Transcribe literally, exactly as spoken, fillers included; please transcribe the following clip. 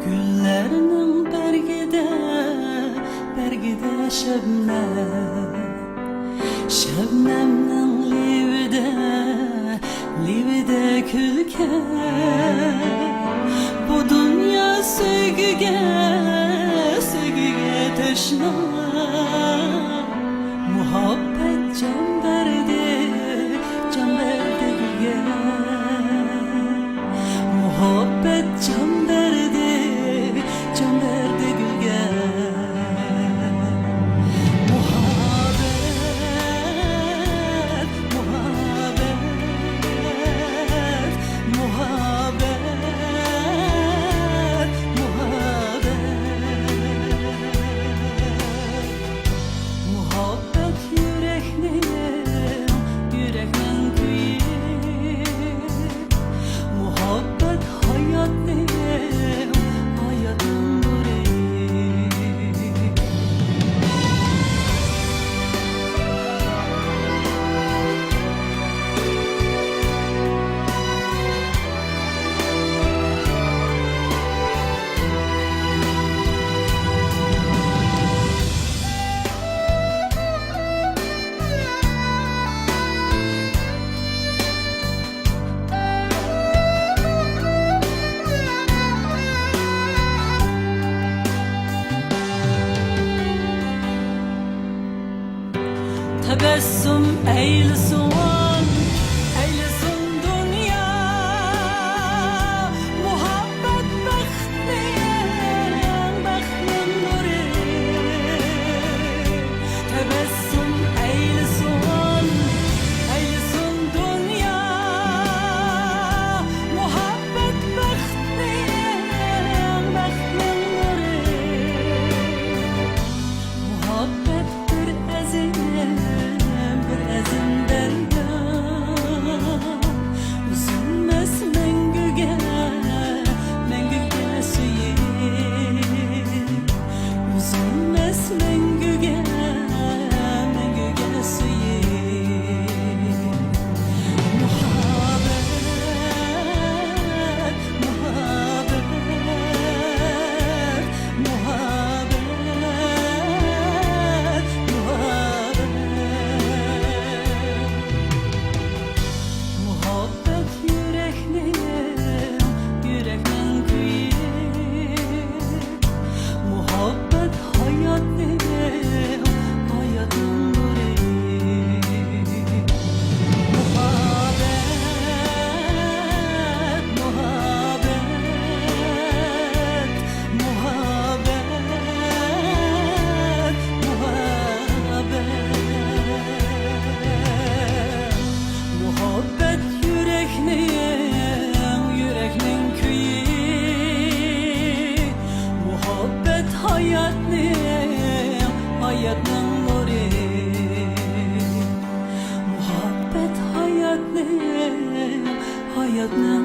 گۈللەرنىڭ بەرگىدە، بەرگىدە شەبنەم، شەبنەمنىڭ لېۋىدە، لېۋىدە كۈلكە. بۇ دۇنيا سۆيگۈگە، سۆيگۈگە تەشنا. مۇھەببەت جان بەردى، جان بەردى گۈلگە. مۇھەببەت جان بەردى، جان بەردى گۈلگە. مۇھەببەت، مۇھەببەت، مۇھەببەت، مۇھەببەت. مۇھەببەت يۈرەكنىڭ، يۈرەكنىڭ كۈيى. مۇھەببەت ھاياتنىڭ، ھاياتنىڭ نۇرى. تەبەسسۇم ئەيلىسۇن، ئەيلىسۇن دۇنيا. مۇھەببەت بەختنىڭ، بەختنىڭ نۇرى. تەبەسسۇم ئەيلىسۇن، ئەيلىسۇن دۇنيا. مۇھەببەت بەختنىڭ، بەختنىڭ نۇرى. مۇھەببەت بىر ئەزىم، بىر ئەزىم دەريا. ئۈزۈلمەس مەڭگۈگە، مەڭگۈگە سۆيۈپ. ئۈزۈلمەس مەڭگۈگە، مەڭگۈگە سۆيۈپ. مۇھەببەت، مۇھەببەت، مۇھەببەت، مۇھەببەت. مۇھەببەت يۈرەكنىڭ، يۈرەكنىڭ كۈيى. مۇھەببەت ھاياتنىڭ، ھاياتنىڭ نۇرى. مۇھەببەت، مۇھەببەت، مۇھەببەت، مۇھەببەت. مۇھەببەت يۈرەكنىڭ، يۈرەكنىڭ كۈيى. مۇھەببەت ھاياتنىڭ، ھاياتنىڭ نۇرى. مۇھەببەت ھاياتنىڭ، ھاياتنىڭ